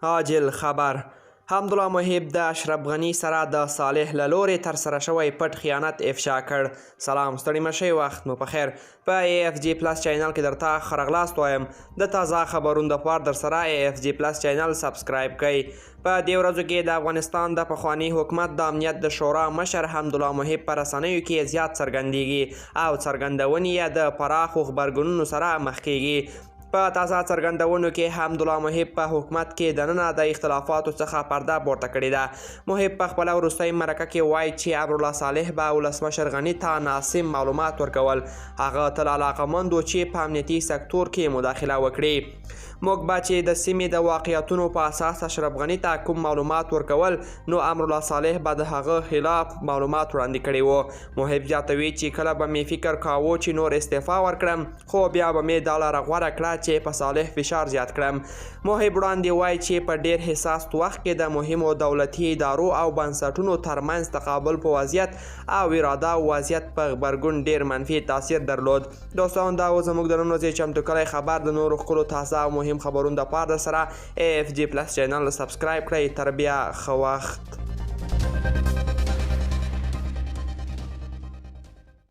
عاجل خبر: حمدالله محب د اشرف غني سره د صالح له لورې ترسره شوی پټ خیانت افشا کړ. سلام، ستړي مشئ، وخت مو په خیر. په ای اف جی پلس چینل کې درته ښه راغلاست وایم. د تازه خبرونو دپاره درسره ای اف جی پلس چینل سبسکرایب کړئ. په دې ورځو کې د افغانستان د پخواني حکومت د امنیت د شورا مشر حمدالله محب په رسنیو کې زیات څرګندیږي او څرګندونې یې د پراخو غبرګونونو سره مخ کیږي. په تازه څرګندونو کې حمدالله محب په حکومت کې دننه د اختلافاتو څخه پرده پورته کړې ده. محب په خپله وروستۍ مرکه کې وایي چې امرالله صالح به ولسمشر غني ته ناسم معلومات ورکول. هغه تل علاقمند و چې په امنیتي سکتور کې مداخله وکړي. موږ به چې د سیمې د واقعیتونو په اساس اشرف غني ته کوم معلومات ورکول، نو امرالله صالح به د هغه خلاف معلومات وړاندې کړي وو. محب زیاتوي چې کله به مې فکر کاوه چې نور استعفا ورکړم، خو بیا به مې دا لاره غوره کړه چې په صالح فشار زیات کړم. محب وړاندې وایي چې په ډیر حساس وخت کې د مهمو دولتي ادارو او بنسټونو ترمنځ تقابل په وضعیت او اراده او وضعیت په غبرګون ډیر منفي تاثیر درلود. دوستان، دا و زموږ د نن ورځې چمتو کړی خبر. د نورو ښکلو، تازه او مهم خبرونو دپاره درسره ای اف جی پلس چینل سبسکرایب کړئ. تر بیا، ښه وخت.